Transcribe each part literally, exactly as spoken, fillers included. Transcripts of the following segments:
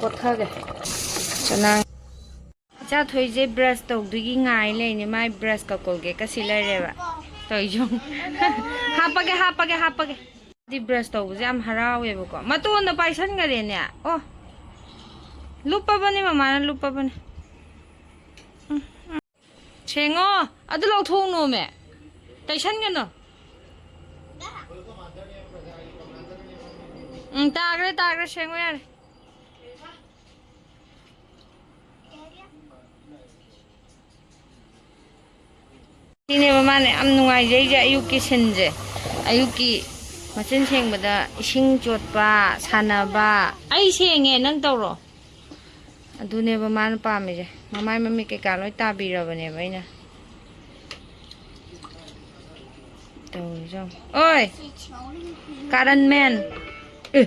ꯀꯣꯠꯊꯒꯦ꯫ ꯆꯅꯥꯡ꯫ ꯏꯆꯥ ꯊꯣꯏꯁꯦ ꯕ꯭ꯔꯁ ꯇꯧꯗꯣꯏꯒꯤ ꯉꯥꯏ ꯂꯩꯅꯦ꯫ ꯃꯥꯏ ꯕ꯭ꯔꯁꯀ ꯀꯣꯜꯒꯦꯠꯀ ꯁꯤ ꯂꯩꯔꯦꯕ꯫ ꯇꯧꯔꯤꯁꯦ ꯌꯦꯡꯉꯨ꯫ ꯍꯥꯞꯄꯒꯦ, ꯍꯥꯞꯄꯒꯦ, ꯍꯥꯞꯄꯒꯦ꯫ ꯗꯤ ꯕ꯭ꯔꯁ ꯇꯧꯕꯁꯦ ꯌꯥꯝ ꯍꯔꯥꯎꯋꯦꯕꯀꯣ꯫ ꯃꯇꯣꯟꯗ ꯄꯥꯏꯁꯟꯈꯔꯦꯅꯦ꯫ ꯑꯣ, ꯂꯨꯞꯄꯕꯅꯦ, ꯃꯃꯥꯅ ꯂꯨꯞꯄꯕꯅꯦ꯫ ꯎꯝ, ꯎꯝ꯫ ꯁꯦꯡꯉꯣ꯫ ꯑꯗꯨ ꯂꯧꯊꯣꯛꯎꯅꯣꯃꯦ꯫ ꯇꯩꯁꯟꯒꯅꯨ꯫ ꯎꯝ, ꯇꯥꯈ꯭ꯔꯦ, ꯇꯥꯈ꯭ꯔꯦ꯫ ꯁꯦꯡꯉꯣ ꯌꯥꯔꯦ꯫ ꯁꯤꯅꯦꯕ ꯃꯥꯅ ꯌꯥꯝ ꯅꯨꯡꯉꯥꯏꯖꯩꯁꯦ, ꯑꯌꯨꯛꯀꯤ ꯁꯤꯟꯁꯦ꯫ ꯑꯌꯨꯛꯀꯤ ꯃꯆꯤꯟ ꯁꯦꯡꯕꯗ ꯏꯁꯤꯡ ꯆꯣꯠꯄ, ꯁꯥꯟꯅꯕ꯫ ꯑꯩ ꯁꯦꯡꯉꯦ, ꯅꯪ ꯇꯧꯔꯣ꯫ ꯑꯗꯨꯅꯦꯕ ꯃꯥꯅ ꯄꯥꯝꯃꯤꯁꯦ꯫ ꯃꯃꯥꯏ ꯃꯃꯤꯠ ꯀꯩꯀꯥ ꯂꯣꯏ ꯇꯥꯕꯤꯔꯕꯅꯦꯕ ꯑꯩꯅ꯫ ꯇꯧꯔꯤꯁꯦ ꯌꯦꯡꯉꯣ꯫ ꯑꯣꯏ! ꯀꯥꯔꯟ ꯃꯦꯟ! ꯑꯦ!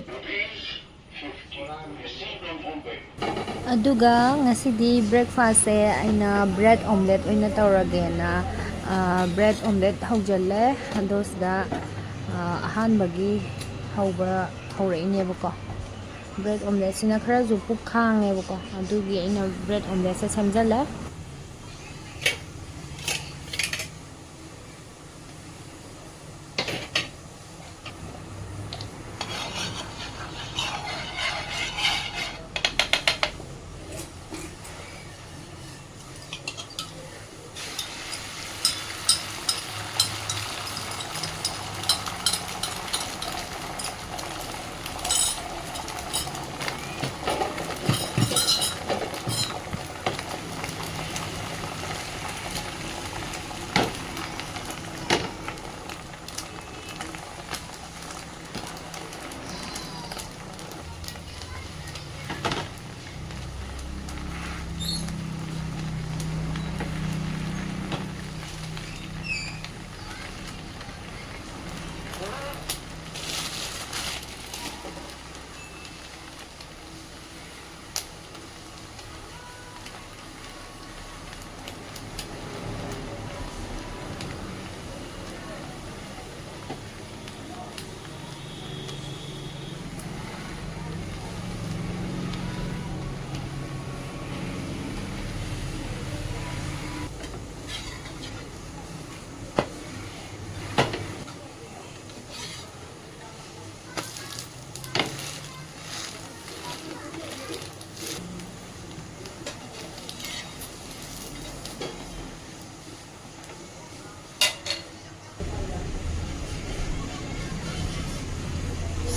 ꯑꯗꯨꯒ ꯉꯁꯤꯗꯤ ꯕ꯭ꯔꯦꯛꯐꯥꯁꯁꯦ ꯑꯩꯅ ꯕ꯭ꯔꯦꯗ ꯑꯣꯝꯂꯦꯠ ꯑꯣꯏꯅ ꯇꯧꯔꯒꯦꯅ, ꯑ, ꯕ꯭ꯔꯦꯗ ꯑꯣꯝꯂꯦꯠ ꯍꯧꯖꯤꯜꯂꯦ꯫ ꯑꯗꯣ ꯁꯤꯗ, ꯑ, ꯑꯍꯥꯟꯕꯒꯤ ꯍꯧꯕ ꯍꯧꯔꯛꯏꯅꯦꯕꯀꯣ꯫ ꯕ꯭ꯔꯦꯗ ꯑꯣꯝꯂꯦꯠꯁꯤꯅ ꯈꯔꯁꯨ ꯄꯨꯛ ꯈꯥꯡꯉꯦꯕꯀꯣ, ꯑꯗꯨꯒꯤ ꯑꯩꯅ ꯕ꯭ꯔꯦꯗ ꯑꯣꯝꯂꯦꯠꯁꯦ ꯁꯦꯝꯖꯤꯜꯂꯦ꯫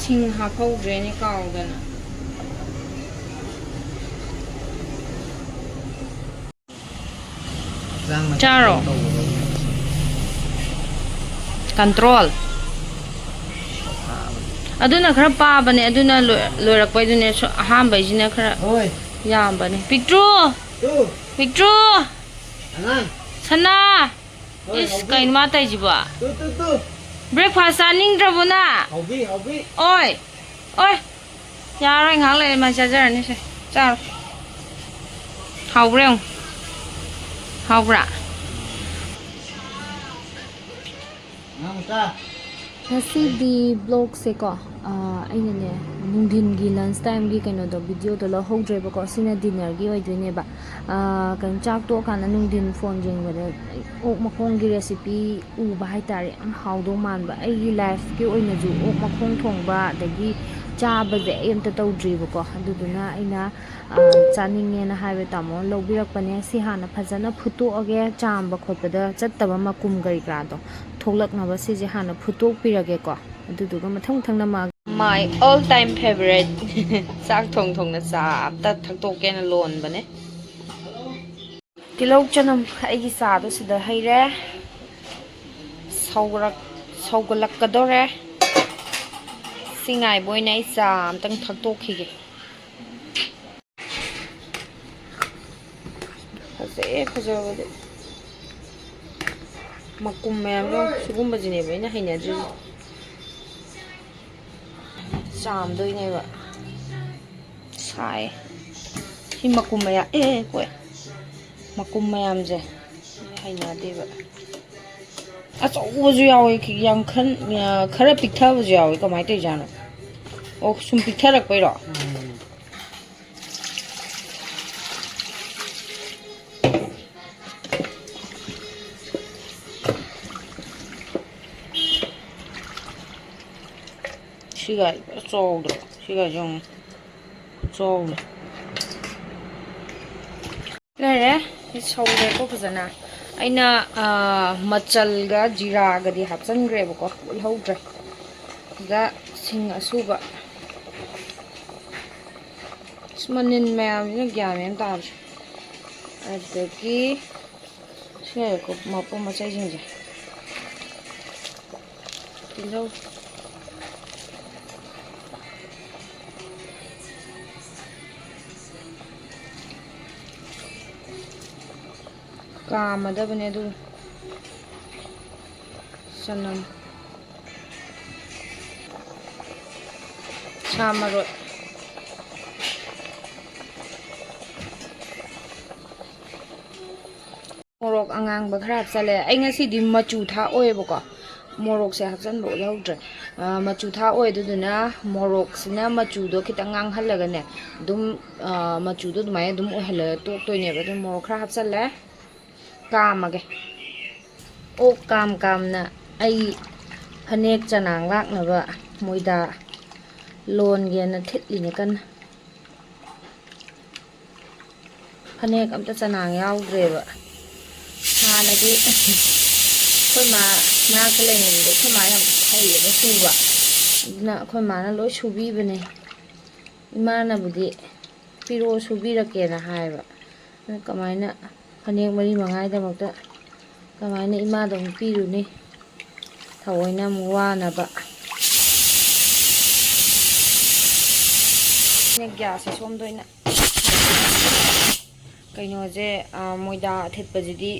ꯁꯤꯡ ꯍꯥꯞꯍꯧꯗ꯭ꯔꯦꯅꯦ, ꯀꯥꯎꯗꯅ꯫ ꯆꯥꯔꯣ꯫ ꯀꯟꯇ꯭ꯔꯣꯜ꯫ ꯑꯗꯨꯅ ꯈꯔ ꯄꯥꯕꯅꯦ, ꯑꯗꯨꯅ ꯂꯣꯏ-, ꯂꯣꯏꯔꯛꯄꯩꯗꯨꯅꯦ, ꯁꯨ-, ꯑꯍꯥꯟꯕꯩꯁꯤꯅ ꯈꯔ ꯍꯣꯏ꯫ ꯌꯥꯝꯕꯅꯦ꯫ ꯄꯤꯛꯇ꯭ꯔꯨ! ꯇꯨ꯫ ꯄꯤꯛꯇ꯭ꯔꯨ! ꯑꯉꯥꯡ꯫ ꯁꯅꯥ! ꯍꯣꯏ, ꯏꯁ, ꯍꯥꯎꯕꯤ꯫ ꯀꯩꯅꯣ ꯃꯥ ꯇꯧꯔꯤꯁꯤꯕꯣ? ꯇꯨ, ꯇꯨ, ꯇꯨ꯫ Breakfast ꯆꯥꯅꯤꯡꯗ꯭ꯔꯕꯣ ꯅꯪ? ꯍꯥꯎꯕꯤ, ꯍꯥꯎꯕꯤ꯫ ꯑꯣꯏ! ꯑꯣꯏ! ꯌꯥꯔꯣꯏ, ꯉꯥꯏꯍꯥꯛ ꯂꯩꯔ ꯃꯥꯏ ꯆꯥꯖꯔꯅꯤ ꯁꯦ꯫ ꯆꯥꯔꯣ꯫ ꯍꯥꯎꯕ꯭ꯔꯥ ꯌꯦꯡꯉꯨ꯫ ꯍꯥꯎꯕ꯭ꯔꯥ? ꯉꯁꯤꯗꯤ vlogꯁꯦꯀꯣ, ꯑꯥ, ꯑꯩꯅꯅꯦ, ꯅꯨꯡꯊꯤꯟꯒꯤ lunch timeꯒꯤ ꯀꯩꯅꯣꯗꯣ, videoꯗꯣ ꯂꯧꯍꯧꯗ꯭ꯔꯦꯕꯀꯣ, ꯁꯤꯅ dinnerꯒꯤ ꯑꯣꯏꯗꯣꯏꯅꯦꯕ꯫ ꯑꯥ, ꯀꯩꯅꯣ, ꯆꯥꯛ ꯇꯣꯛꯑꯀꯥꯟꯗ ꯅꯨꯡꯊꯤꯟ phone ꯌꯦꯡꯕꯗ ꯑꯣꯛ ꯃꯈꯣꯡꯒꯤ recipe ꯎꯕ ꯍꯥꯏꯇꯥꯔꯦ, ꯌꯥꯝ ꯍꯥꯎꯗꯧ ꯃꯥꯟꯕ꯫ ꯑꯩꯒꯤ lifeꯀꯤ ꯑꯣꯏꯅꯁꯨ ꯑꯣꯛ ꯃꯈꯣꯡ ꯊꯣꯡꯕ ꯑꯗꯒꯤ ꯆꯥꯕꯁꯦ ꯑꯩ ꯑꯝꯇ ꯇꯧꯗ꯭ꯔꯤꯕꯀꯣ, ꯑꯗꯨꯗꯨꯅ ꯑꯩꯅ ꯑ, ꯆꯥꯅꯤꯡꯉꯦꯅ ꯍꯥꯏꯕ ꯇꯥꯃꯣꯅ ꯂꯧꯕꯤꯔꯛꯄꯅꯦ꯫ ꯁꯤ ꯍꯥꯟꯅ ꯐꯖꯅ ꯐꯨꯠꯇꯣꯛꯑꯒꯦ, ꯆꯥꯝꯕ ꯈꯣꯠꯄꯗ ꯆꯠꯇꯕ ꯃꯀꯨꯝ ꯀꯔꯤ ꯀꯔꯥꯗꯣ ꯊꯣꯛꯂꯛꯅꯕ ꯁꯤꯁꯦ ꯍꯥꯟꯅ ꯐꯨꯠꯇꯣꯛꯄꯤꯔꯒꯦꯀꯣ꯫ ꯑꯗꯨꯗꯨꯒ ꯃꯊꯪ ꯃꯊꯪ ꯅꯝꯃꯛꯑꯒꯦ꯫ My all time favorite ꯆꯥꯛ ꯊꯣꯡ ꯊꯣꯡꯅ ꯆꯥ ꯑꯝꯇ ꯊꯛꯇꯣꯛꯀꯦꯅ ꯂꯣꯟꯕꯅꯦ꯫ ꯇꯤꯜꯍꯧ ꯆꯅꯝ ꯑꯩꯒꯤ ꯆꯥꯗꯣ ꯁꯤꯗ ꯍꯩꯔꯦ꯫ ꯁꯧꯒꯠꯂꯛ-, ꯁꯧꯒꯠꯂꯛꯀꯗꯧꯔꯦ꯫ ꯁꯤ ꯉꯥꯏꯕ ꯑꯣꯏꯅ ꯑꯩ ꯆꯥ ꯑꯝꯇꯪ ꯊꯛꯇꯣꯛꯈꯤꯒꯦ꯫ ꯐꯖꯩꯌꯦ, ꯐꯖꯕꯗꯤ꯫ ꯃꯀꯨꯝ ꯃꯌꯥꯝꯗꯣ ꯁꯤꯒꯨꯝꯕꯁꯤꯅꯦꯕ ꯑꯩꯅ ꯍꯩꯅꯗ꯭ꯔꯤꯁꯦ꯫ ꯆꯥꯝꯗꯣꯏꯅꯦꯕ꯫ ꯁꯥꯏ꯫ ꯁꯤ ꯃꯀꯨꯝ ꯃꯌꯥꯝ, ꯑꯦ, ꯀꯣꯏ꯫ ꯃꯀꯨꯝ ꯃꯌꯥꯝꯁꯦ ꯍꯩꯅꯗꯦꯕ꯫ ꯑꯆꯧꯕꯁꯨ ꯌꯥꯎꯋꯦ, ꯌꯥꯝ ꯈꯟ-, ꯈꯔ ꯄꯤꯛꯊꯕꯁꯨ ꯌꯥꯎꯋꯦ꯫ ꯀꯃꯥꯏꯅ ꯇꯧꯔꯤꯖꯥꯠꯅꯣ? ꯑꯣ, ꯁꯨꯝ ꯄꯤꯛꯊꯔꯛꯄꯩꯔꯣ? ꯎꯝ꯫ ꯁꯤꯒ ꯆꯥꯎꯗ꯭ꯔꯣ? ꯁꯤꯒꯁꯦ ꯌꯦꯡꯉꯨ꯫ ꯆꯥꯎꯗ꯭ꯔꯣ? ꯂꯩꯔꯦ꯫ ꯁꯤ ꯁꯧꯔꯦꯀꯣ ꯐꯖꯅ꯫ ꯑꯩꯅ, ꯑꯥ, ꯃꯆꯜꯒ ꯖꯤꯔꯥꯒꯗꯤ ꯍꯥꯞꯆꯤꯟꯈ꯭ꯔꯦꯕꯀꯣ, ꯎꯠꯍꯧꯗ꯭ꯔꯦ꯫ ꯁꯤꯗ ꯁꯤꯡ ꯑꯁꯨꯕ꯫ ꯑꯁ, ꯃꯅꯤꯟ ꯃꯌꯥꯝꯁꯤꯅ ꯒ꯭ꯌꯥꯟ ꯃꯦꯟ ꯇꯥꯗ꯭ꯔꯦ꯫ ꯑꯗꯒꯤ ꯁꯤ ꯂꯩꯔꯦꯀꯣ, ꯃꯄꯣꯠ ꯃꯆꯩꯁꯤꯡꯁꯦ꯫ ꯇꯤꯜꯍꯧ꯫ ꯀꯥꯝꯃꯗꯕꯅꯦ ꯑꯗꯨ꯫ ꯆꯅꯝ꯫ ꯁꯥ ꯃꯔꯣꯏ꯫ ꯃꯣꯔꯣꯛ ꯑꯉꯥꯡꯕ ꯈꯔ ꯍꯥꯞꯆꯜꯂꯦ꯫ ꯑꯩ ꯉꯁꯤꯗꯤ ꯃꯆꯨ ꯊꯥꯛꯑꯣꯏꯕꯀꯣ, ꯃꯣꯔꯣꯛꯁꯦ ꯍꯥꯞꯆꯟꯕ ꯎꯠꯍꯧꯗ꯭ꯔꯦ꯫ ꯑ, ꯃꯆꯨ ꯊꯥꯛꯑꯣꯏ, ꯑꯗꯨꯗꯨꯅ ꯃꯣꯔꯣꯛꯁꯤꯅ ꯃꯆꯨꯗꯣ ꯈꯤꯇꯪ ꯉꯥꯡꯍꯜꯂꯒꯅꯦ, ꯑꯗꯨꯝ, ꯑ, ꯃꯆꯨꯗꯣ ꯑꯗꯨꯃꯥꯏꯅ ꯑꯗꯨꯝ ꯑꯣꯏꯍꯜꯂꯒ ꯇꯣꯛꯇꯣꯏꯅꯦꯕ꯫ ꯑꯗꯨꯝ ꯃꯣꯔꯣꯛ ꯈꯔ ꯍꯥꯞꯆꯜꯂꯦ꯫ ꯀꯥꯝꯃꯒꯦ꯫ ꯑꯣꯛ ꯀꯥꯝ ꯀꯥꯝꯅ ꯑꯩ ꯐꯅꯦꯛ ꯆꯅꯥꯡ ꯂꯥꯛꯅꯕ ꯃꯣꯏꯗꯥ ꯂꯣꯟꯒꯦꯅ ꯊꯤꯠꯂꯤꯅꯦ ꯀꯟꯅ꯫ ꯐꯅꯦꯛ ꯑꯝꯇ ꯆꯅꯥꯡ ꯌꯥꯎꯗ꯭ꯔꯦꯕ꯫ ꯍꯥꯟꯅꯗꯤ ꯑꯩꯈꯣꯏ ꯃꯥ ꯃꯅꯥꯛꯇ ꯂꯩꯔꯤꯉꯩꯗꯗꯤ ꯑꯩꯈꯣꯏ ꯃꯥ ꯌꯥꯝ ꯍꯩꯌꯦꯕ ꯁꯨꯕ꯫ ꯑꯗꯨꯅ ꯑꯩꯈꯣꯏ ꯃꯥꯅ ꯂꯣꯏ ꯁꯨꯕꯤꯕꯅꯦ꯫ ꯏꯃꯥꯅꯕꯨꯗꯤ "ꯄꯤꯔꯛꯑꯣ, ꯁꯨꯕꯤꯔꯛꯀꯦꯅ" ꯍꯥꯏꯕ꯫ ꯑꯗꯨ ꯀꯃꯥꯏꯅ ꯐꯅꯦꯛ ꯃꯔꯤ ꯃꯉꯥꯒꯤꯗꯃꯛꯇ ꯀꯃꯥꯏꯅ ꯏꯃꯥꯗ ꯑꯃꯨꯛ ꯄꯤꯔꯨꯅꯤ? ꯊꯑꯣꯏꯅ ꯑꯃꯨꯛ ꯋꯥꯅꯕ꯫ ꯑꯩꯅ ꯒ꯭ꯌꯥꯁꯁꯦ ꯁꯣꯝꯗ ꯑꯣꯏꯅ ꯀꯩꯅꯣꯁꯦ, ꯑ, ꯃꯣꯏꯗꯥ ꯑꯊꯤꯠꯄꯁꯤꯗꯤ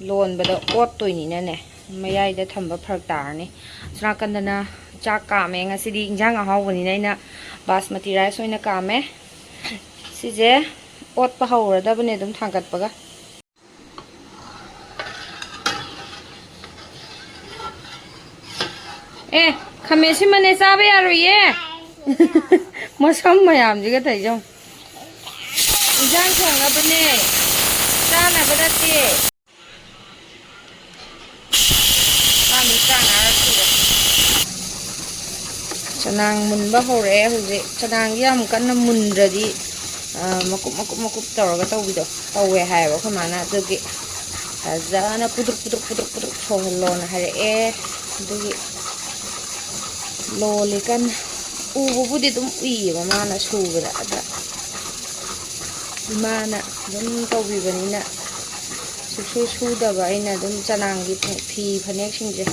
ꯂꯣꯟꯕꯗ ꯑꯣꯠꯇꯣꯏꯅꯤꯅꯅꯦ, ꯃꯌꯥꯏꯗ ꯊꯝꯕ ꯐꯔꯛ ꯇꯥꯔꯅꯤ꯫ ꯑꯁꯣꯝ ꯅꯥꯀꯟꯗꯅ ꯆꯥꯛ ꯀꯥꯝꯃꯦ꯫ ꯉꯁꯤꯗꯤ ꯏꯟꯖꯥꯡ ꯑꯍꯥꯎꯕꯅꯤꯅ ꯑꯩꯅ ꯕꯥꯁꯃꯇꯤ ꯔꯥꯏꯁ ꯑꯣꯏꯅ ꯀꯥꯝꯃꯦ꯫ ꯁꯤꯁꯦ ꯑꯣꯠꯄ ꯍꯧꯔꯗꯕꯅꯦ ꯑꯗꯨꯝ ꯊꯥꯡꯒꯠꯄꯒ꯫ ꯑꯦ, ꯈꯥꯃꯦꯟ ꯁꯤꯃꯅꯦ ꯆꯥꯕ ꯌꯥꯔꯣꯏꯌꯦ꯫ ꯃꯁꯝ ꯃꯌꯥꯝꯁꯤꯒ ꯇꯧꯔꯤꯁꯦ ꯌꯦꯡꯉꯨ꯫ ꯏꯟꯖꯥꯡ ꯊꯣꯡꯅꯕꯅꯦ, ꯆꯥꯅꯕ ꯅꯠꯇꯦ꯫ ꯆꯥꯝꯃ ꯇꯔꯥꯃꯉꯥ ꯁꯨꯔꯦ꯫ ꯆꯅꯥꯡ ꯃꯨꯟꯕ ꯍꯧꯔꯛꯑꯦ ꯍꯧꯖꯤꯛ꯫ ꯆꯅꯥꯡꯁꯦ ꯌꯥꯝ ꯀꯟꯅ ꯃꯨꯟꯗ꯭ꯔꯗꯤ, ꯑ, ꯃꯀꯨꯞ ꯃꯀꯨꯞ ꯃꯀꯨꯞ ꯇꯧꯔꯒ ꯇꯧꯕꯤꯗꯣ ꯇꯧꯋꯦ ꯍꯥꯏꯌꯦꯕ ꯑꯩꯈꯣꯏ ꯃꯥꯅ꯫ ꯑꯗꯨꯒꯤ ꯐꯖꯅ ꯄꯨꯗ꯭ꯔꯨꯛ ꯄꯨꯗ꯭ꯔꯨꯛ ꯄꯨꯗ꯭ꯔꯨꯛ ꯄꯨꯗ꯭ꯔꯨꯛ ꯁꯧꯍꯜꯂꯣꯅ ꯍꯥꯏꯔꯛꯑꯦ꯫ ꯑꯗꯨꯒꯤ ꯂꯣꯜꯂꯤ ꯀꯟꯅ꯫ ꯎꯕꯕꯨꯗꯤ ꯑꯗꯨꯝ ꯎꯏꯌꯦꯕ ꯃꯥꯅ ꯁꯨꯕꯗ, ꯑꯗ ꯏꯃꯥꯅ ꯑꯗꯨꯝ ꯇꯧꯕꯤꯕꯅꯤꯅ ꯁꯨꯛꯁꯨ ꯁꯨꯗꯕ꯫ ꯑꯩꯅ ꯑꯗꯨꯝ ꯆꯅꯥꯡꯒꯤ ꯐꯤ ꯐꯅꯦꯛꯁꯤꯡꯁꯦ,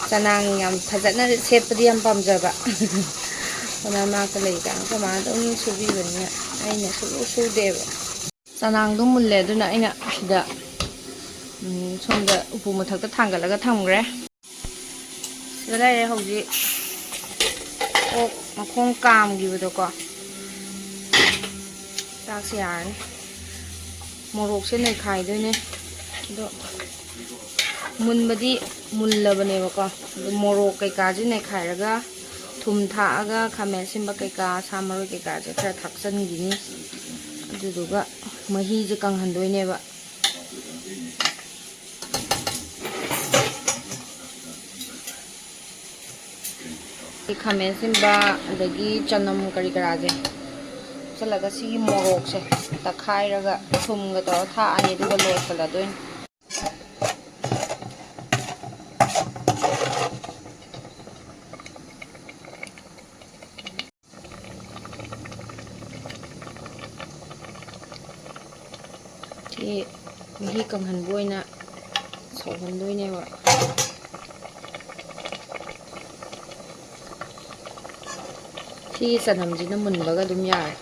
ꯆꯅꯥꯡ ꯌꯥꯝ ꯐꯖꯅ ꯁꯦꯠꯄꯗꯤ ꯌꯥꯝ ꯄꯥꯝꯖꯕ꯫ ꯑꯗꯨꯅ ꯃꯥꯒ ꯂꯩꯀꯥꯟꯗ ꯑꯩꯈꯣꯏ ꯃꯥꯅ ꯑꯗꯨꯝ ꯁꯨꯕꯤꯕꯅꯤꯅ ꯑꯩꯅ ꯁꯨꯛꯁꯨ ꯁꯨꯗꯦꯕ꯫ ꯆꯅꯥꯡꯗꯣ ꯃꯨꯜꯂꯦ, ꯑꯗꯨꯅ ꯑꯩꯅ ꯁꯤꯗ, ꯎꯝ, ꯁꯣꯝꯗ ꯎꯄꯨ ꯃꯊꯛꯇ ꯊꯥꯡꯒꯠꯂꯒ ꯊꯝꯈ꯭ꯔꯦ꯫ ꯁꯤꯗ ꯂꯩꯔꯦ ꯍꯧꯖꯤꯛ ꯑꯣꯛ ꯃꯈꯣꯡ ꯀꯥꯝꯈꯤꯕꯗꯣꯀꯣ꯫ ꯆꯥꯛꯁꯦ ꯌꯥꯔꯅꯤ꯫ ꯃꯣꯔꯣꯛꯁꯦ ꯅꯩꯈꯥꯏꯗꯣꯏꯅꯦ꯫ ꯑꯗꯣ ꯃꯨꯟꯕꯗꯤ ꯃꯨꯜꯂꯕꯅꯦꯕꯀꯣ꯫ ꯑꯗꯣ ꯃꯣꯔꯣꯛ ꯀꯩꯀꯥꯁꯦ ꯅꯩꯈꯥꯏꯔꯒ, ꯊꯨꯝ ꯊꯥꯛꯑꯒ, ꯈꯥꯃꯦꯟ ꯑꯁꯤꯟꯕ ꯀꯩꯀꯥ, ꯁꯥ ꯃꯔꯣꯏ ꯀꯩꯀꯥꯁꯦ ꯈꯔ ꯊꯥꯛꯆꯟꯈꯤꯅꯤ꯫ ꯑꯗꯨꯗꯨꯒ ꯃꯍꯤꯁꯦ ꯀꯪꯍꯟꯗꯣꯏꯅꯦꯕ꯫ ꯁꯤ ꯈꯥꯃꯦꯟ ꯑꯁꯤꯟꯕ, ꯑꯗꯒꯤ ꯆꯅꯝ ꯀꯔꯤ ꯀꯔꯥꯁꯦ ꯍꯥꯞꯆꯜꯂꯒ, ꯁꯤꯒꯤ ꯃꯣꯔꯣꯛꯁꯦ ꯇꯛꯈꯥꯏꯔꯒ ꯊꯨꯝꯒ ꯇꯧꯔ ꯊꯥꯛꯑꯅꯤ, ꯑꯗꯨꯒ ꯂꯣꯏꯁꯜꯂꯗꯣꯏꯅꯤ꯫ ꯁꯤ ꯃꯍꯤ ꯀꯪꯍꯟꯕ ꯑꯣꯏꯅ ꯁꯧꯍꯟꯗꯣꯏꯅꯦꯕ꯫ ꯁꯤꯒꯤ ꯆꯅꯝꯁꯤꯅ ꯃꯨꯟꯕꯒ ꯑꯗꯨꯝ ꯌꯥꯔꯦ꯫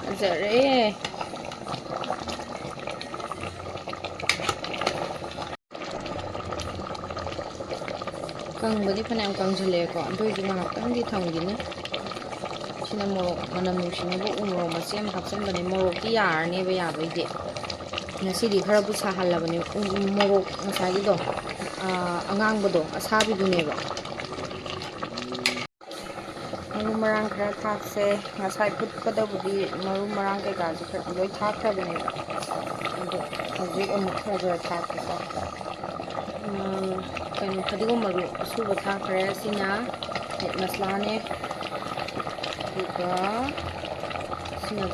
ꯐꯖꯔꯦ꯫ ꯀꯪꯕꯗꯤ ꯐꯅꯌꯥꯝ ꯀꯪꯁꯤꯜꯂꯛꯑꯦꯀꯣ, ꯑꯗꯨ ꯑꯣꯏꯔꯁꯨ ꯉꯥꯏꯍꯥꯛꯇꯪꯗꯤ ꯊꯝꯈꯤꯅꯤ꯫ ꯁꯤꯅ ꯃꯣꯔꯣꯛ ꯃꯅꯝ ꯅꯨꯡꯁꯤꯅꯕ ꯎ ꯃꯣꯔꯣꯛ ꯃꯆꯦꯠ ꯑꯃ ꯍꯥꯞꯆꯤꯟꯕꯅꯦ꯫ ꯃꯣꯔꯣꯛꯇꯤ ꯌꯥꯔꯅꯦꯕ ꯌꯥꯕꯩꯗꯤ꯫ ꯉꯁꯤꯗꯤ ꯈꯔꯕꯨ ꯁꯥꯍꯜꯂꯕꯅꯦ꯫ ꯎ ꯃꯣꯔꯣꯛ ꯉꯁꯥꯏꯒꯤꯗꯣ, ꯑꯥ, ꯑꯉꯥꯡꯕꯗꯣ, ꯑꯁꯥꯕꯤꯗꯨꯅꯦꯕ꯫ ꯃꯔꯨ ꯃꯔꯥꯡ ꯈꯔ ꯊꯥꯛꯁꯦ꯫ ꯉꯁꯥꯏ ꯐꯨꯠꯄꯗꯕꯨꯗꯤ ꯃꯔꯨ ꯃꯔꯥꯡ ꯀꯩꯀꯥꯁꯨ ꯈꯔ ꯂꯣꯏ ꯊꯥꯛꯈ꯭ꯔꯕꯅꯦꯕ꯫ ꯑꯗꯣ ꯍꯧꯖꯤꯛ ꯑꯃꯨꯛ ꯈꯔ ꯈꯔ ꯊꯥꯛꯀꯦꯀꯣ꯫ ꯎꯝ, ꯀꯩꯅꯣ, ꯐꯗꯤꯒꯣꯝ ꯃꯔꯨ ꯑꯁꯨꯕ ꯊꯥꯛꯈ꯭ꯔꯦ꯫ ꯁꯤꯅ ꯃꯤꯠ ꯃꯁꯂꯥꯅꯦ꯫ ꯑꯗꯨꯒ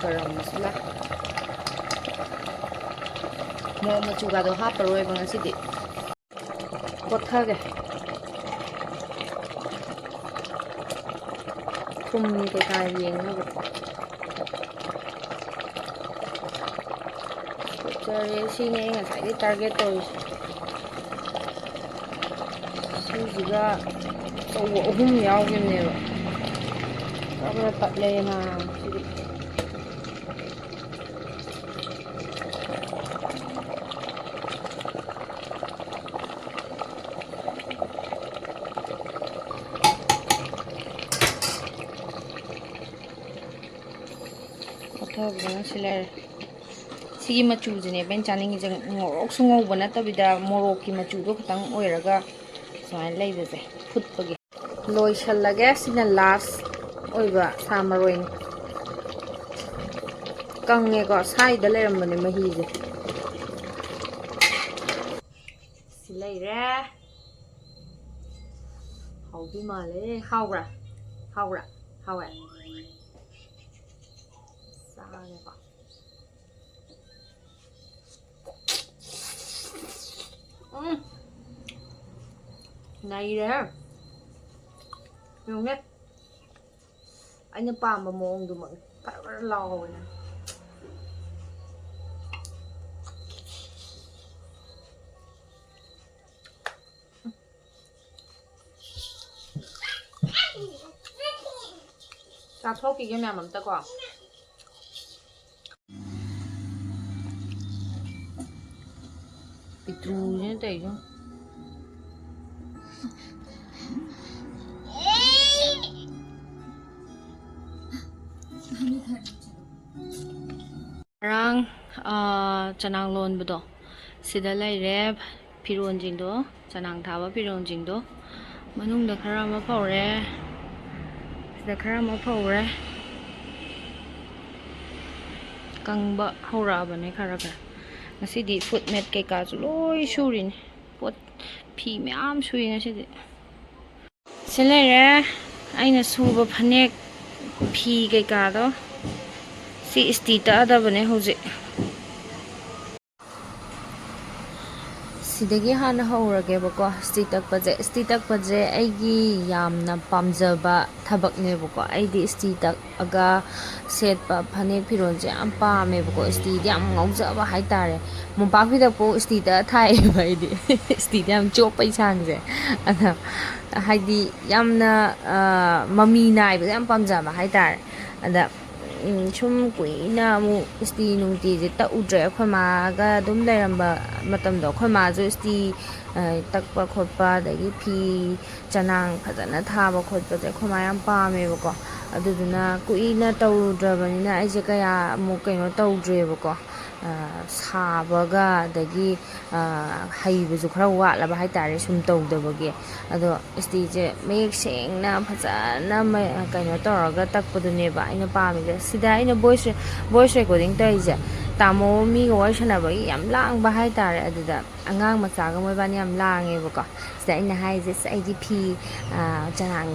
ꯒꯔꯝ ꯃꯁꯥꯂꯥ, ꯃꯣꯔꯣꯛ ꯃꯆꯨꯒꯗꯣ ꯍꯥꯞꯄꯔꯣꯏꯕ ꯉꯁꯤꯗꯤ꯫ ꯀꯣꯠꯊꯒꯦ꯫ ꯊꯨꯝ ꯀꯩꯀꯥ ꯌꯦꯡꯅꯕ꯫ ꯐꯖꯔꯦ꯫ ꯁꯤꯅꯦ ꯑꯩ ꯉꯁꯥꯏꯗꯩ target ꯇꯧꯔꯤꯁꯦ꯫ ꯁꯤꯁꯤꯒ ꯑꯆꯧꯕ ꯑꯍꯨꯝ ꯌꯥꯎꯈꯤꯕꯅꯦꯕ꯫ ꯄꯨꯔꯥ ꯄꯨꯔꯥ ꯇꯠꯂꯦꯅ ꯁꯤꯗꯤ꯫ ꯀꯣꯠꯊꯕꯗ ꯉꯁꯤ ꯂꯩꯔꯦ꯫ ꯁꯤꯒꯤ ꯃꯆꯨꯁꯤꯅꯦꯕ ꯑꯩꯅ ꯆꯥꯅꯤꯡꯉꯤꯁꯦ꯫ ꯉꯧꯔꯣꯛꯁꯨ ꯉꯧꯕ ꯅꯠꯇꯕꯤꯗ ꯃꯣꯔꯣꯛꯀꯤ ꯃꯆꯨꯗꯣ ꯈꯤꯇꯪ ꯑꯣꯏꯔꯒ ꯁꯨꯃꯥꯏꯅ ꯂꯩꯕꯁꯦ ꯐꯨꯠꯄꯒꯤ꯫ ꯂꯣꯏꯁꯜꯂꯒꯦ꯫ ꯁꯤꯅ last ꯑꯣꯏꯕ ꯁꯥ ꯃꯔꯣꯏꯅꯤ꯫ ꯀꯪꯉꯦꯀꯣ, ꯁꯥꯏꯗ ꯂꯩꯔꯝꯕꯅꯦ ꯃꯍꯤꯁꯦ꯫ ꯁꯤ ꯂꯩꯔꯦ꯫ ꯍꯥꯎꯗꯣꯏ ꯃꯥꯜꯂꯦ꯫ ꯍꯥꯎꯕ꯭ꯔꯥ? ꯍꯥꯎꯕ꯭ꯔꯥ? ꯍꯥꯎꯋꯦ꯫ ꯆꯥꯔꯦꯀꯣ꯫ ꯎꯝ꯫ ꯅꯩꯔꯦꯍꯦ꯫ ꯌꯦꯡꯉꯨꯅꯦ꯫ ꯑꯩꯅ ꯄꯥꯝꯕ ꯃꯑꯣꯡꯗꯨꯃꯛꯅꯤ꯫ ꯐꯔ ꯐꯔ ꯂꯥꯎꯍꯧꯋꯦ꯫ ꯆꯥꯊꯣꯛꯈꯤꯒꯦ ꯃꯌꯥꯝ ꯑꯝꯇꯀꯣ꯫ ꯄꯤꯇ꯭ꯔꯨꯁꯤꯅ ꯇꯧꯔꯤꯁꯦ꯫ ꯉꯔꯥꯡ, ꯑꯥ, ꯆꯅꯥꯡ ꯂꯣꯟꯕꯗꯣ ꯁꯤꯗ ꯂꯩꯔꯦ꯫ ꯐꯤꯔꯣꯟꯁꯤꯡꯗꯣ, ꯆꯅꯥꯡ ꯊꯥꯕ ꯐꯤꯔꯣꯟꯁꯤꯡꯗꯣ ꯃꯅꯨꯡꯗ ꯈꯔ ꯑꯃ ꯐꯧꯔꯦ, ꯁꯤꯗ ꯈꯔ ꯑꯃ ꯐꯧꯔꯦ꯫ ꯀꯪꯕ ꯍꯧꯔꯛꯑꯕꯅꯦ ꯈꯔ ꯈꯔ꯫ ꯉꯁꯤꯗꯤ food mat ꯀꯩꯀꯥꯁꯨ ꯂꯣꯏ ꯁꯨꯔꯤꯅꯤ꯫ ꯄꯣꯠ, ꯐꯤ ꯃꯌꯥꯝ ꯁꯨꯏ ꯉꯁꯤꯗꯤ꯫ ꯁꯤ ꯂꯩꯔꯦ ꯑꯩꯅ ꯁꯨꯕ ꯐꯅꯦꯛ, ꯐꯤ ꯀꯩꯀꯥꯗꯣ꯫ ꯁꯤ ꯏꯁꯇꯤ ꯇꯛꯑꯗꯕꯅꯦ ꯍꯧꯖꯤꯛ꯫ ꯁꯤꯗꯒꯤ ꯍꯥꯟꯅ ꯍꯧꯔꯒꯦꯕꯀꯣ, ꯏꯁꯇꯤ ꯇꯛꯄꯁꯦ꯫ ꯏꯁꯇꯤ ꯇꯛꯄꯁꯦ ꯑꯩꯒꯤ ꯌꯥꯝꯅ ꯄꯥꯝꯖꯕ ꯊꯕꯛꯅꯦꯕꯀꯣ꯫ ꯑꯩꯗꯤ ꯏꯁꯇꯤ ꯇꯛꯑꯒ ꯁꯦꯠꯄ ꯐꯅꯦꯛ ꯐꯤꯔꯣꯜꯁꯦ ꯌꯥꯝ ꯄꯥꯝꯃꯦꯕꯀꯣ꯫ ꯏꯁꯇꯤꯗꯤ ꯌꯥꯝ ꯉꯥꯎꯖꯕ ꯍꯥꯏꯇꯥꯔꯦ꯫ ꯃꯣꯝꯄꯥꯛ ꯐꯤꯗꯛꯄꯨ ꯏꯁꯇꯤ ꯇꯛꯑ ꯊꯥꯏꯑꯦꯕ ꯑꯩꯗꯤ꯫ ꯏꯁꯇꯤꯗ ꯌꯥꯝ ꯆꯣꯞꯄ ꯏꯁꯥꯡꯁꯦ꯫ ꯑꯗ ꯍꯥꯏꯗꯤ ꯌꯥꯝꯅ, ꯑ, ꯃꯃꯤ ꯅꯥꯏꯕꯗ ꯌꯥꯝ ꯄꯥꯝꯖꯕ ꯍꯥꯏꯇꯥꯔꯦ꯫ ꯑꯗ ꯎꯝ, ꯁꯨꯝ ꯀꯨꯏꯅ ꯑꯃꯨꯛ ꯏꯁꯇꯤ ꯅꯨꯡꯇꯤꯁꯦ ꯇꯛꯎꯗ꯭ꯔꯦ꯫ ꯑꯩꯈꯣꯏ ꯃꯥꯒ ꯑꯗꯨꯝ ꯂꯩꯔꯝꯕ ꯃꯇꯝꯗꯣ, ꯑꯩꯈꯣꯏ ꯃꯥꯁꯨ ꯏꯁꯇꯤ, ꯑ, ꯇꯛꯄ ꯈꯣꯠꯄ, ꯑꯗꯒꯤ ꯐꯤ ꯆꯅꯥꯡ ꯐꯖꯅ ꯊꯥꯕ ꯈꯣꯠꯄꯁꯦ ꯑꯩꯈꯣꯏ ꯃꯥ ꯌꯥꯝ ꯄꯥꯝꯃꯦꯕꯀꯣ꯫ ꯑꯗꯨꯗꯨꯅ ꯀꯨꯏꯅ ꯇꯧꯔꯨꯗ꯭ꯔꯕꯅꯤꯅ ꯑꯩꯁꯦ ꯀꯌꯥ ꯑꯃꯨꯛ ꯀꯩꯅꯣ ꯇꯧꯗ꯭ꯔꯦꯕꯀꯣ꯫ ꯑ, ꯁꯥꯕꯒ ꯑꯗꯒꯤ, ꯑ, ꯍꯩꯕꯁꯨ ꯈꯔ ꯋꯥꯠꯂꯕ ꯍꯥꯏꯇꯥꯔꯦ, ꯁꯨꯝ ꯇꯧꯗꯕꯒꯤ꯫ ꯑꯗꯣ ꯏꯁꯇꯤꯁꯦ ꯃꯌꯦꯛ ꯁꯦꯡꯅ ꯐꯖꯅ ꯃ-, ꯀꯩꯅꯣ ꯇꯧꯔꯒ ꯇꯛꯄꯗꯨꯅꯦꯕ ꯑꯩꯅ ꯄꯥꯝꯃꯤꯁꯦ꯫ ꯁꯤꯗ ꯑꯩꯅ voice re-, voice recording ꯇꯧꯔꯤꯁꯦ, ꯇꯥꯃꯣ ꯃꯤꯒ ꯋꯥꯔꯤ ꯁꯥꯟꯅꯕꯒꯤ ꯌꯥꯝ ꯂꯥꯡꯕ ꯍꯥꯏꯇꯥꯔꯦ꯫ ꯑꯗꯨꯗ ꯑꯉꯥꯡ ꯃꯆꯥꯒ ꯃꯣꯏꯕꯥꯅꯤ ꯌꯥꯝ ꯂꯥꯡꯉꯦꯕꯀꯣ꯫ ꯁꯤꯗ ꯑꯩꯅ ꯍꯥꯏꯔꯤꯁꯦ, "ꯑꯁ, ꯑꯩꯗꯤ ꯐꯤ, ꯑ, ꯆꯅꯥꯡ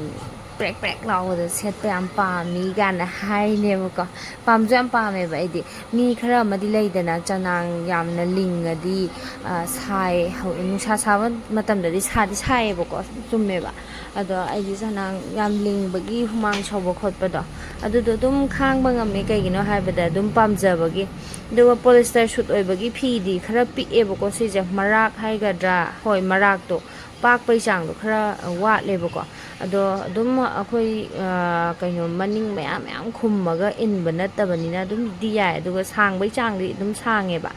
ꯄ꯭ꯔꯦꯛ ꯄ꯭ꯔꯦꯛ ꯂꯥꯎꯕꯗꯣ ꯁꯦꯠꯄ ꯌꯥꯝ ꯄꯥꯝꯃꯤ" ꯀꯥꯏꯅ ꯍꯥꯏꯔꯤꯅꯦꯕꯀꯣ꯫ ꯄꯥꯝꯁꯨ ꯌꯥꯝ ꯄꯥꯝꯃꯦꯕ ꯑꯩꯗꯤ꯫ ꯃꯤ ꯈꯔ ꯑꯃꯗꯤ ꯂꯩꯗꯅ, ꯆꯅꯥꯡ ꯌꯥꯝꯅ ꯂꯤꯡꯉꯗꯤ, ꯑ, ꯁꯥꯏ, ꯍꯧ-, ꯅꯨꯡꯁꯥ ꯁꯥꯕ ꯃꯇꯝꯗꯗꯤ ꯁꯥꯗꯤ ꯁꯥꯏꯌꯦꯕꯀꯣ, ꯆꯨꯝꯃꯦꯕ꯫ ꯑꯗꯣ ꯑꯩꯗꯤ ꯆꯅꯥꯡ ꯌꯥꯝ ꯂꯤꯡꯕꯒꯤ ꯍꯨꯃꯥꯡ ꯁꯧꯕ ꯈꯣꯠꯄꯗꯣ, ꯑꯗꯨꯗꯣ ꯑꯗꯨꯝ ꯈꯥꯡꯕ ꯉꯝꯃꯦ꯫ ꯀꯩꯒꯤꯅꯣ ꯍꯥꯏꯕꯗ ꯑꯗꯨꯝ ꯄꯥꯝꯖꯕꯒꯤ꯫ ꯑꯗꯨꯒ polyester suit ꯑꯣꯏꯕꯒꯤ ꯐꯤꯗꯤ ꯈꯔ ꯄꯤꯛꯑꯦꯕꯀꯣ ꯁꯤꯁꯦ, ꯃꯔꯥꯛ ꯍꯥꯏꯒꯗ꯭ꯔꯥ? ꯍꯣꯏ, ꯃꯔꯥꯛꯇꯣ ꯄꯥꯛꯄꯩ ꯆꯥꯡꯗꯣ ꯈꯔ ꯋꯥꯠꯂꯦꯕꯀꯣ꯫ ꯑꯗꯣ ꯑꯗꯨꯝ ꯑꯩꯈꯣꯏ, ꯑ, ꯀꯩꯅꯣ, ꯃꯅꯤꯡ ꯃꯌꯥꯝ ꯃꯌꯥꯝ ꯈꯨꯝꯃꯒ ꯏꯟꯕ ꯅꯠꯇꯕꯅꯤꯅ ꯑꯗꯨꯝꯗꯤ ꯌꯥꯏ꯫ ꯑꯗꯨꯒ ꯁꯥꯡꯕꯩ ꯆꯥꯡꯗꯤ ꯑꯗꯨꯝ ꯁꯥꯡꯉꯦꯕ꯫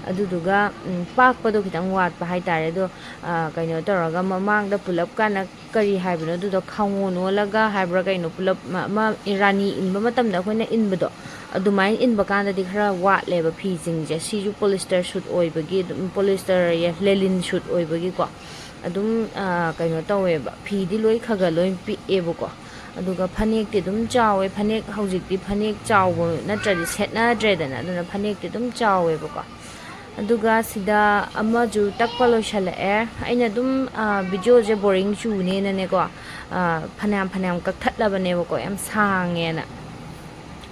ꯑꯗꯨꯗꯨꯒ, ꯎꯝ, ꯄꯥꯛꯄꯗꯣ ꯈꯤꯇꯪ ꯋꯥꯠꯄ ꯍꯥꯏꯇꯥꯔꯦ꯫ ꯑꯗꯣ, ꯑ, ꯀꯩꯅꯣ ꯇꯧꯔꯒ ꯃꯃꯥꯡꯗ ꯄꯨꯂꯞ ꯀꯥꯟꯅ ꯀꯔꯤ ꯍꯥꯏꯕꯅꯣ ꯑꯗꯨꯗꯣ, ꯈꯥꯉꯣꯟ ꯑꯣꯜꯂꯒ ꯍꯥꯏꯕ꯭ꯔꯥ ꯀꯩꯅꯣ, ꯄꯨꯂꯞ ꯃ-, ꯑꯃ ꯔꯥꯅꯤ ꯏꯟꯕ ꯃꯇꯝꯗ ꯑꯩꯈꯣꯏꯅ ꯏꯟꯕꯗꯣ, ꯑꯗꯨꯃꯥꯏꯅ ꯏꯟꯕ ꯀꯥꯟꯗꯗꯤ ꯈꯔ ꯋꯥꯠꯂꯦꯕ ꯐꯤꯁꯤꯡꯁꯦ꯫ ꯁꯤꯁꯨ polyester suit ꯑꯣꯏꯕꯒꯤ, ꯑꯗꯨꯝ polyester ꯌꯦ, ꯂꯦꯂꯤꯟ suit ꯑꯣꯏꯕꯒꯤꯀꯣ, ꯑꯗꯨꯝ, ꯑ, ꯀꯩꯅꯣ ꯇꯧꯋꯦꯕ, ꯐꯤꯗꯤ ꯂꯣꯏ ꯈꯔ ꯈꯔ ꯂꯣꯏ ꯄꯤꯛꯑꯦꯕꯀꯣ꯫ ꯑꯗꯨꯒ ꯐꯅꯦꯛꯇꯤ ꯑꯗꯨꯝ ꯆꯥꯎꯋꯦ꯫ ꯐꯅꯦꯛ ꯍꯧꯖꯤꯛꯇꯤ ꯐꯅꯦꯛ ꯆꯥꯎꯕ ꯅꯠꯇ꯭ꯔꯗꯤ ꯁꯦꯠꯅꯗ꯭ꯔꯦꯗꯅ, ꯑꯗꯨꯅ ꯐꯅꯦꯛꯇꯤ ꯑꯗꯨꯝ ꯆꯥꯎꯋꯦꯕꯀꯣ꯫ ꯑꯗꯨꯒ ꯁꯤꯗ ꯑꯃꯁꯨ ꯇꯛꯄ ꯂꯣꯏꯁꯜꯂꯛꯑꯦ꯫ ꯑꯩꯅ ꯑꯗꯨꯝ, ꯑ, videoꯁꯦ boring ꯆꯨꯅꯦꯅꯅꯦꯀꯣ, ꯑ, ꯐꯅꯌꯥꯝ ꯐꯅꯌꯥꯝ ꯀꯛꯊꯠꯂꯕꯅꯦꯕꯀꯣ, ꯌꯥꯝ ꯁꯥꯡꯉꯦꯅ꯫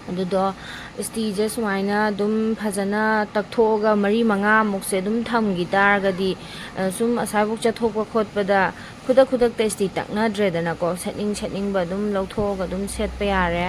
ꯑꯗꯨꯗꯣ ꯏꯁꯇꯤꯁꯦ ꯁꯨꯃꯥꯏꯅ ꯑꯗꯨꯝ ꯐꯖꯅ ꯇꯛꯊꯣꯛꯑꯒ ꯃꯔꯤ ꯃꯉꯥꯃꯨꯛꯁꯦ ꯑꯗꯨꯝ ꯊꯝꯈꯤ ꯇꯥꯔꯒꯗꯤ, ꯑ, ꯁꯨꯝ ꯑꯁꯥꯏꯕꯨꯛ ꯆꯠꯊꯣꯛꯄ ꯈꯣꯠꯄꯗ ꯈꯨꯗꯛ ꯈꯨꯗꯛꯇ ꯏꯁꯇꯤ ꯇꯛꯅꯗ꯭ꯔꯦꯗꯅꯀꯣ, ꯁꯦꯠꯅꯤꯡ ꯁꯦꯠꯅꯤꯡꯕ ꯑꯗꯨꯝ ꯂꯧꯊꯣꯛꯑꯒ ꯑꯗꯨꯝ ꯁꯦꯠꯄ ꯌꯥꯔꯦ꯫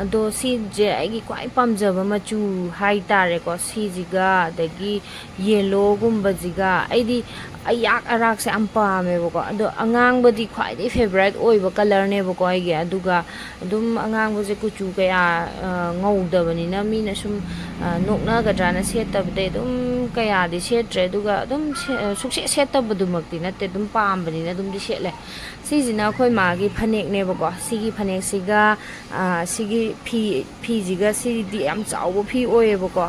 ꯑꯗꯣ ꯁꯤꯁꯦ ꯑꯩꯒꯤ ꯈ꯭ꯋꯥꯏ ꯄꯥꯝꯖꯕ ꯃꯆꯨ ꯍꯥꯏꯇꯥꯔꯦꯀꯣ, ꯁꯤꯁꯤꯒ ꯑꯗꯒꯤ ꯌꯦꯜꯂꯣꯒꯨꯝꯕꯁꯤꯒ, ꯑꯩꯗꯤ ꯑꯌꯥꯛ ꯑꯔꯥꯛꯁꯦ ꯌꯥꯝ ꯄꯥꯝꯃꯦꯕꯀꯣ꯫ ꯑꯗꯣ ꯑꯉꯥꯡꯕꯗꯤ ꯈ꯭ꯋꯥꯏꯗꯒꯤ ꯐꯦꯚꯔꯥꯏꯠ ꯑꯣꯏꯕ ꯀꯂꯔꯅꯦꯕꯀꯣ ꯑꯩꯒꯤ꯫ ꯑꯗꯨꯒ ꯑꯗꯨꯝ ꯑꯉꯥꯡꯕꯁꯦ ꯀꯨꯆꯨ ꯀꯌꯥ, ꯑ, ꯉꯧꯗꯕꯅꯤꯅ ꯃꯤꯅ ꯁꯨꯝ, ꯑ, ꯅꯣꯛꯅꯒꯗ꯭ꯔꯥꯅ ꯁꯦꯠꯇꯕꯗꯩ ꯑꯗꯨꯝ ꯀꯌꯥꯗꯤ ꯁꯦꯠꯇ꯭ꯔꯦ꯫ ꯑꯗꯨꯒ ꯑꯗꯨꯝ ꯁꯦ-, ꯁꯨꯛꯁꯦꯠ ꯁꯦꯠꯇꯕꯗꯨꯃꯛꯇꯤ ꯅꯠꯇꯦ, ꯑꯗꯨꯝ ꯄꯥꯝꯕꯅꯤꯅ ꯑꯗꯨꯝꯗꯤ ꯁꯦꯠꯂꯦ꯫ ꯁꯤꯁꯤꯅ ꯑꯩꯈꯣꯏ ꯃꯥꯒꯤ ꯐꯅꯦꯛꯅꯦꯕꯀꯣ꯫ ꯁꯤꯒꯤ ꯐꯅꯦꯛꯁꯤꯒ, ꯑ, ꯁꯤꯒꯤ ꯐꯤ, ꯐꯤꯁꯤꯒ ꯁꯤꯗꯤ ꯌꯥꯝ ꯆꯥꯎꯕ ꯐꯤ ꯑꯣꯏꯌꯦꯕꯀꯣ꯫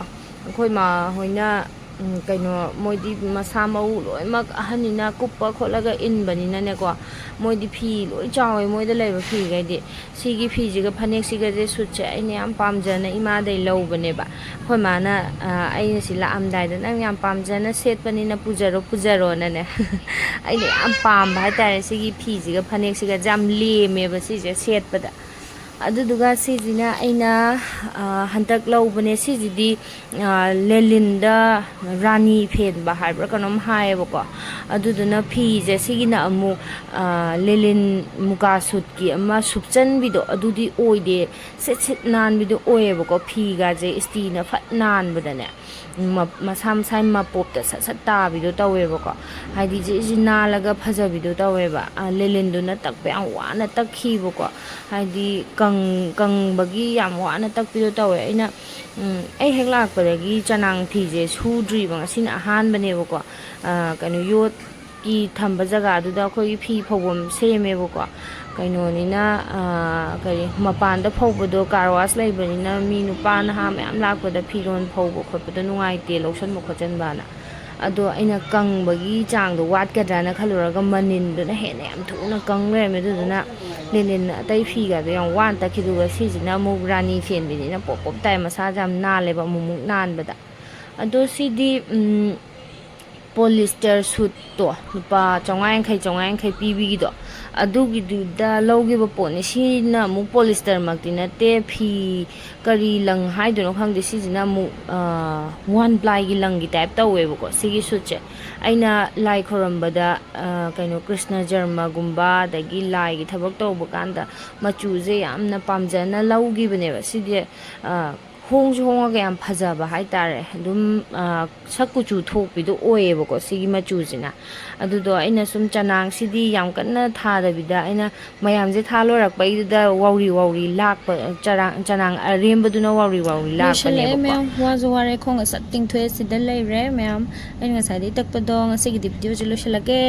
ꯑꯩꯈꯣꯏ ꯃꯥ ꯍꯣꯏꯅ, ꯎꯝ, ꯀꯩꯅꯣ, ꯃꯣꯏꯗꯤ ꯃꯁꯥ ꯃꯎ ꯂꯣꯏꯅꯃꯛ ꯑꯍꯟꯅꯤꯅ ꯀꯨꯞꯄ ꯈꯣꯠꯂꯒ ꯏꯟꯕꯅꯤꯅꯅꯦꯀꯣ, ꯃꯣꯏꯗꯤ ꯐꯤ ꯂꯣꯏ ꯆꯥꯎꯋꯦ ꯃꯣꯏꯗ ꯂꯩꯕ ꯐꯤꯈꯩꯗꯤ꯫ ꯁꯤꯒꯤ ꯐꯤꯁꯤꯒ ꯐꯅꯦꯛꯁꯤꯒꯁꯦ ꯁꯨꯠꯁꯦ ꯑꯩꯅ ꯌꯥꯝ ꯄꯥꯝꯖꯅ ꯏꯃꯥꯗꯩ ꯂꯧꯕꯅꯦꯕ꯫ ꯑꯩꯈꯣꯏ ꯃꯥꯅ, ꯑ, ꯑꯩꯅ ꯁꯤ ꯂꯥꯛꯑꯝꯗꯥꯏꯗ "ꯅꯪ ꯌꯥꯝ ꯄꯥꯝꯖꯅ ꯁꯦꯠꯄꯅꯤꯅ ꯄꯨꯖꯔꯣ, ꯄꯨꯖꯔꯣꯅꯅꯦ" ꯑꯩꯅ ꯌꯥꯝ ꯄꯥꯝꯕ ꯍꯥꯏꯇꯥꯔꯦ ꯁꯤꯒꯤ ꯐꯤꯁꯤꯒ ꯐꯅꯦꯛꯁꯤꯒꯁꯦ꯫ ꯌꯥꯝ ꯂꯦꯝꯃꯦꯕ ꯁꯤꯁꯦ ꯁꯦꯠꯄꯗ꯫ ꯑꯗꯨꯗꯨꯒ ꯁꯤꯁꯤꯅ ꯑꯩꯅ, ꯑ, ꯍꯟꯗꯛ ꯂꯧꯕꯅꯦ꯫ ꯁꯤꯁꯤꯗꯤ, ꯑ, ꯂꯦꯂꯤꯟꯗ ꯔꯥꯅꯤ ꯐꯦꯟꯕ ꯍꯥꯏꯕ꯭ꯔꯥ ꯀꯩꯅꯣꯝ ꯍꯥꯏꯌꯦꯕꯀꯣ꯫ ꯑꯗꯨꯗꯨꯅ ꯐꯤꯁꯦ ꯁꯤꯒꯤꯅ ꯑꯃꯨꯛ, ꯑ, ꯂꯦꯂꯤꯟ ꯃꯨꯀꯥ ꯁꯨꯠꯀꯤ ꯑꯃ ꯁꯨꯞꯆꯟꯕꯤꯗꯣ ꯑꯗꯨꯗꯤ ꯑꯣꯏꯗꯦ, ꯁꯤꯠ ꯁꯤꯠ ꯅꯥꯟꯕꯤꯗꯣ ꯑꯣꯏꯌꯦꯕꯀꯣ꯫ ꯐꯤꯒꯁꯦ ꯏꯁꯇꯤꯅ ꯐꯠ ꯅꯥꯟꯕꯗꯅꯦ, ꯃ-, ꯃꯁꯥ ꯃꯁꯥꯒꯤ ꯃꯄꯣꯞꯇ ꯁꯠ ꯁꯠ ꯇꯥꯕꯤꯗꯣ ꯇꯧꯋꯦꯕꯀꯣ꯫ ꯍꯥꯏꯗꯤ ꯖꯤ ꯖꯤ ꯅꯥꯜꯂꯒ ꯐꯖꯕꯤꯗꯣ ꯇꯧꯋꯦꯕ꯫ ꯑ, ꯂꯦꯂꯤꯟꯗꯨꯅ ꯇꯛꯄ ꯌꯥꯝ ꯋꯥꯅ ꯇꯛꯈꯤꯕꯀꯣ꯫ ꯍꯥꯏꯗꯤ ꯀꯪ-, ꯀꯪꯕꯒꯤ ꯌꯥꯝ ꯋꯥꯅ ꯇꯛꯄꯤꯗꯣ ꯇꯧꯋꯦ꯫ ꯑꯩꯅ, ꯎꯝ, ꯑꯩ ꯍꯦꯛ ꯂꯥꯛꯄꯗꯒꯤ ꯆꯅꯥꯡ ꯐꯤꯁꯦ ꯁꯨꯗ꯭ꯔꯤꯕ, ꯉꯁꯤꯅ ꯑꯍꯥꯟꯕꯅꯦꯕꯀꯣ꯫ ꯑ, ꯀꯩꯅꯣ, ꯌꯣꯠꯀꯤ ꯊꯝꯕ ꯖꯒꯥꯗꯨꯗ ꯑꯩꯈꯣꯏꯒꯤ ꯐꯤ ꯐꯧꯐꯝ ꯁꯦꯝꯃꯦꯕꯀꯣ꯫ ꯀꯩꯅꯣꯅꯤꯅ, ꯑ, ꯀꯔꯤ, ꯃꯄꯥꯟꯗ ꯐꯧꯕꯗꯣ car wash ꯂꯩꯕꯅꯤꯅ ꯃꯤ ꯅꯨꯄꯥ ꯅꯍꯥ ꯃꯌꯥꯝ ꯂꯥꯛꯄꯗ ꯐꯤꯔꯣꯜ ꯐꯧꯕ ꯈꯣꯠꯄꯗꯣ ꯅꯨꯡꯉꯥꯏꯇꯦ, ꯂꯧꯁꯟꯕ ꯈꯣꯠꯆꯟꯕꯅ꯫ ꯑꯗꯣ ꯑꯩꯅ ꯀꯪꯕꯒꯤ ꯆꯥꯡꯗꯣ ꯋꯥꯠꯀꯗ꯭ꯔꯥꯅ ꯈꯜꯂꯨꯔꯒ ꯃꯅꯤꯟꯗꯨꯅ ꯍꯦꯟꯅ ꯌꯥꯝ ꯊꯨꯅ ꯀꯪ ꯂꯩꯔꯝꯃꯦ꯫ ꯑꯗꯨꯗꯨꯅ ꯂꯦꯅꯤꯟ ꯑꯇꯩ ꯐꯤꯒꯗꯣ ꯌꯥꯝ ꯋꯥꯅ ꯇꯛꯈꯤꯗꯨꯒ ꯁꯤꯁꯤꯅ ꯑꯃꯨꯛ ꯔꯥꯅꯤ ꯐꯦꯟꯕꯤꯅꯤꯅ ꯄꯣꯞ ꯄꯣꯞ ꯇꯥꯏ, ꯃꯁꯥꯁꯦ ꯌꯥꯝ ꯅꯥꯜꯂꯦꯕ ꯑꯃꯨꯛꯃꯨꯛ ꯅꯥꯟꯕꯗ꯫ ꯑꯗꯣ ꯁꯤꯗꯤ, ꯎꯝ, ꯄꯣꯂꯤꯁꯇꯔ ꯁꯨꯠꯇꯣ, ꯂꯨꯄꯥ ꯆꯥꯝꯃꯉꯥ ꯌꯥꯡꯈꯩ, ꯆꯥꯝꯃꯉꯥ ꯌꯥꯡꯈꯩ ꯄꯤꯕꯤꯒꯤꯗꯣ, ꯑꯗꯨꯒꯤꯗꯨꯗ ꯂꯧꯈꯤꯕ ꯄꯣꯠꯅꯤ꯫ ꯁꯤꯅ ꯑꯃꯨꯛ ꯄꯣꯂꯤꯁꯇꯔꯃꯛꯇꯤ ꯅꯠꯇꯦ, ꯐꯤ ꯀꯔꯤ ꯂꯪ ꯍꯥꯏꯗꯣꯏꯅꯣ ꯈꯪꯗꯦ꯫ ꯁꯤꯁꯤꯅ ꯑꯃꯨꯛ ꯋꯥꯟ ꯄ꯭ꯂꯥꯏꯒꯤ ꯂꯪꯒꯤ ꯇꯥꯏꯞ ꯇꯧꯋꯦꯕꯀꯣ, ꯁꯤꯒꯤ ꯁꯨꯠꯁꯦ꯫ ꯑꯩꯅ ꯂꯥꯏ ꯈꯣꯏꯔꯝꯕꯗ, ꯑ, ꯀꯩꯅꯣ, ꯀ꯭ꯔꯤꯁꯅ ꯖꯔꯃꯒꯨꯝꯕ, ꯑꯗꯒꯤ ꯂꯥꯏꯒꯤ ꯊꯕꯛ ꯇꯧꯕ ꯀꯥꯟꯗ ꯃꯆꯨꯁꯦ ꯌꯥꯝꯅ ꯄꯥꯝꯖꯅ ꯂꯧꯈꯤꯕꯅꯦꯕ꯫ ꯁꯤꯗꯤ, ꯑ, ꯍꯣꯡꯁꯨ ꯍꯣꯡꯉꯒ ꯌꯥꯝ ꯐꯖꯕ ꯍꯥꯏꯇꯥꯔꯦ꯫ ꯑꯗꯨꯝ, ꯑ, ꯁꯛ ꯀꯨꯆꯨ ꯊꯣꯛꯄꯤꯗꯣ ꯑꯣꯏꯌꯦꯕꯀꯣ, ꯁꯤꯒꯤ ꯃꯆꯨꯁꯤꯅ꯫ ꯑꯗꯨꯗꯣ ꯑꯩꯅ ꯁꯨꯝ ꯆꯅꯥꯡꯁꯤꯗꯤ ꯌꯥꯝ ꯀꯟꯅ ꯊꯥꯗꯕꯤꯗ, ꯑꯩꯅ ꯃꯌꯥꯝꯁꯦ ꯊꯥ ꯂꯣꯏꯔꯛꯄꯩꯗꯨꯗ ꯋꯥꯎꯔꯤ ꯋꯥꯎꯔꯤ ꯂꯥꯛꯄ, ꯆꯔꯥꯡ-, ꯆꯅꯥꯡ ꯑꯔꯦꯝꯕꯗꯨꯅ ꯋꯥꯎꯔꯤ ꯋꯥꯎꯔꯤ ꯂꯣꯏꯁꯤꯜꯂꯛꯑꯦ ꯂꯥꯛꯄꯅꯦꯕꯀꯣ꯫ ꯃꯌꯥꯝ, ꯋꯥꯁꯨ ꯋꯥꯔꯦ, ꯈꯣꯡꯒ ꯁꯠ ꯇꯤꯡꯊꯣꯛꯑꯦ, ꯁꯤꯗ ꯂꯩꯔꯦ ꯃꯌꯥꯝ꯫ ꯑꯩꯅ ꯉꯁꯥꯏꯗꯒꯤ ꯇꯛꯄꯗꯣ, ꯉꯁꯤꯒꯤꯗꯤ ꯚꯤꯗꯤꯑꯣꯁꯦ ꯂꯣꯏꯁꯤꯜꯂꯒꯦ꯫